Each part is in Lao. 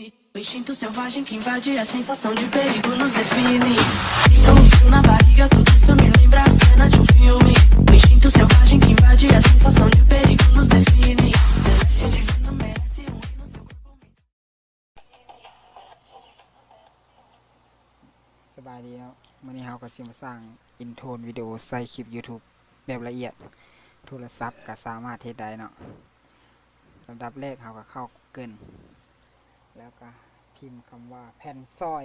O instinto selvagem que invade, a sensação de perigo nos define. Sinto um frio na barriga, tudo isso me lembra a cena de um filme. O instinto selvagem que invade, a sensação de perigo nos define. Celeste divino merece um hino, seu corpo me ສະບາຍດີເນາະ, ມື້ນີ້ເຮົາກໍຊິມາສ້າງອິນໂທນວິດີໂອໃສ່ຄລິບຢູທູບແບບລະອຽດ, ໂທລະສັບກໍສາມາດເຮັດໄດ້ເນາະ. ລຳດັບແລກເຮົາກໍເຂົ້າກູເກີນ ແລ້ວກໍພິມຄຳວ່າແຜ່ນຊອຍ.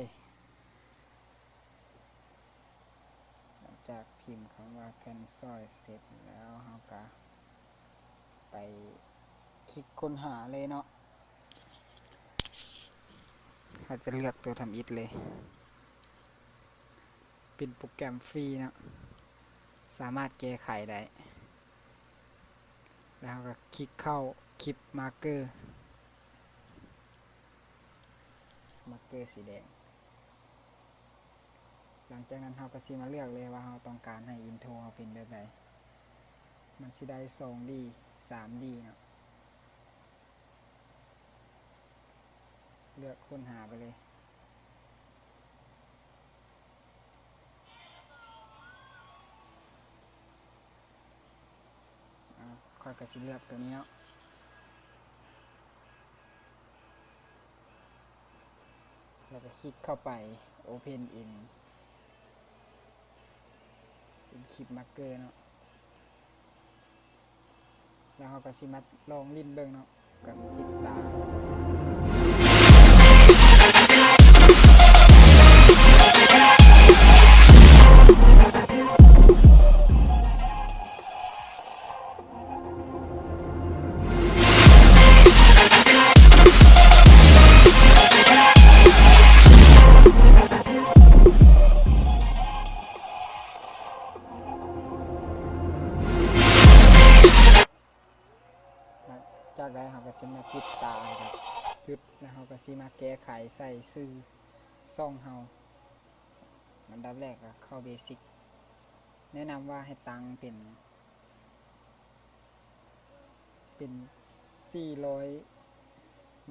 ຫຼັງຈາກພິມຄຳວ່າແຜ່ນຊອຍເສັດແລ້ວ ເຮົາກໍໄປຄລິກຄົ້ນຫາເລີຍເນາະ. ເຮົາຈະເລືອກຕົວທຳອິດເລີຍ. ເປັນໂປຣແກຣມຟຣີເນາະ, ສາມາດແກ້ໄຂໄດ້. ແລ້ວເຮົາກໍຄລິກເຂົ້າຄລິບມາເກີ ມາເກີສີແດງ. ຫຼັງຈາກນັ້ນເຮົາກໍຊິມາເລືອກເລີຍວ່າເຮົາຕ້ອງການໃຫ້ອິນໂທເຮົາເປັນແບບໃດ. ມັນຊິໄດ້ສອງດີ ສາມດີເນາະ. ເລືອກຄົ້ນຫາໄປເລີຍ. ອາ ຂ້ອຍກໍຊິເລືອກຕົວນີ້ເນາະ ແລ້ວກໍຄລິກເຂົ້າໄປ Open in, in Clip Maker ເນາະ. ແລ້ວເຮົາກໍຊິມາລອງຫຼິ້ນເບິ່ງເນາະ ກັບປິດຕາ. ຈາກນັ້ນເຮົາກໍຊິມາປິດຕາ ແລ້ວກໍຢຸດ ແລ້ວເຮົາກໍຊິມາແກ້ໄຂໃສ່ຊື່ຊ່ອງເຮົາ. ອັນດັບແລກກໍເຂົ້າເບສິກ ແນະນຳວ່າໃຫ້ຕັ້ງເປັນ ເປັນສີ່ຮ້ອຍ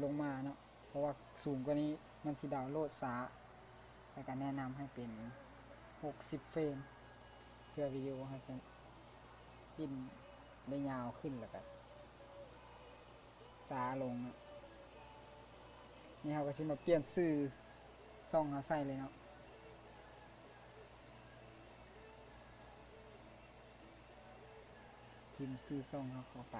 ລົງມາເນາະ. ເພາະວ່າສູງກວ່ານີ້ມັນຊິດາວໂຫຼດຊ້າ, ແລ້ວກໍແນະນຳໃຫ້ເປັນຫົກສິບເຟຣມ ເພື່ອວິດີໂອເຮົາຈະຫຼິ້ນໄດ້ຍາວຂຶ້ນ ແລ້ວກໍຊ້າລົງເນາະ. ນີ້ເຮົາກໍຊິມາປ່ຽນຊື່ຊ່ອງເຮົາໃສ່ເລີຍເນາະ. ພິມຊື່ຊ່ອງເຮົາເຂົ້າໄປ.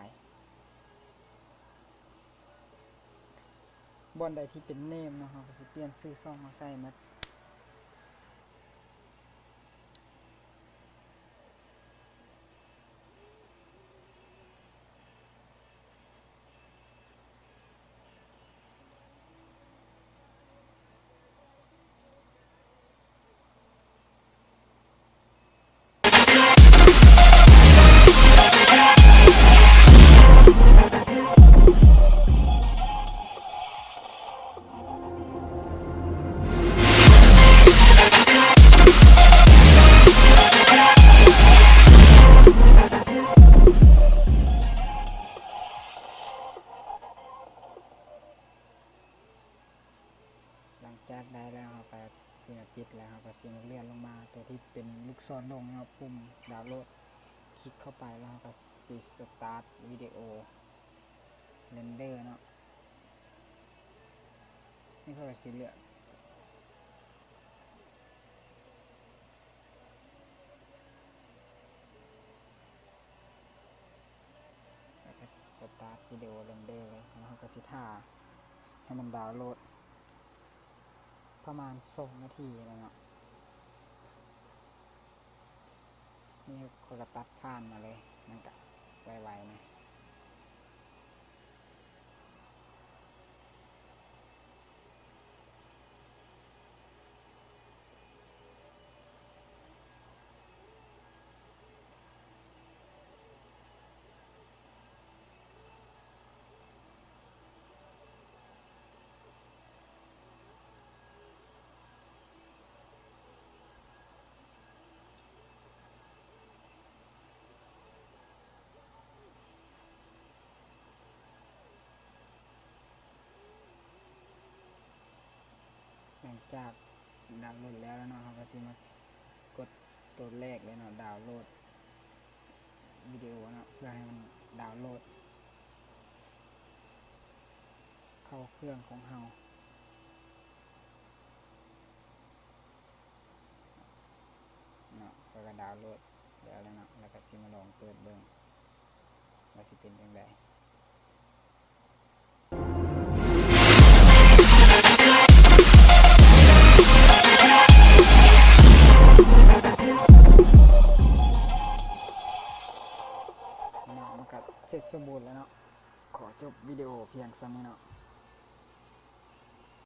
ບ່ອນໃດທີ່ເປັນເນມເນາະ ເຮົາກໍຊິປ່ຽນຊື່ຊ່ອງເຮົາໃສ່ໝົດ. ຫຼັງຈາກໄດ້ແລ້ວ ເຮົາກໍຊິມາປິດ ແລ້ວເຮົາກໍຊິມາເລື່ອນລົງມາ ຕົວທີ່ເປັນລູກສອນລົງເນາະ ປຸ່ມດາວໂຫຼດ ຄລິກເຂົ້າໄປ ແລ້ວເຮົາກໍຊິສະຕາດວິດີໂອເຣັນເດີເນາະ. ນີ້ເຮົາກໍຊິເລືອກ ແລ້ວກໍສະຕາດວິດີໂອເຣັນເດີເລີຍ ແລ້ວເຮົາກໍຊິຖ້າໃຫ້ມັນດາວໂຫຼດປະມານສອງນາທີແລ້ວເນາະ. ນີ້ຂ້ອຍກໍຕັດຜ່ານມາເລີຍ ມັນກໍໄວໆນະ. ຈາກດາວໂຫຼດແລ້ວເນາະ ເຮົາກໍຊິມາກົດໂຕແລກເລີຍເນາະ ດາວໂຫຼດວິດີໂອເນາະ ເພື່ອໃຫ້ມັນດາວໂຫຼດເຂົ້າເຄື່ອງຂອງເຮົາເນາະ. ເນາະ ຂ້ອຍກໍດາວໂຫຼດແລ້ວແຫຼະເນາະ ແລ້ວກໍຊິມາລອງເປີດເບິ່ງວ່າຊິເປັນຈັ່ງໃດ. ເນາະ ມັນກໍເສັດສົມບູນແລ້ວເນາະ. ຂໍຈົບວິດີໂອພຽງສ່ຳນີ້ເນາະ.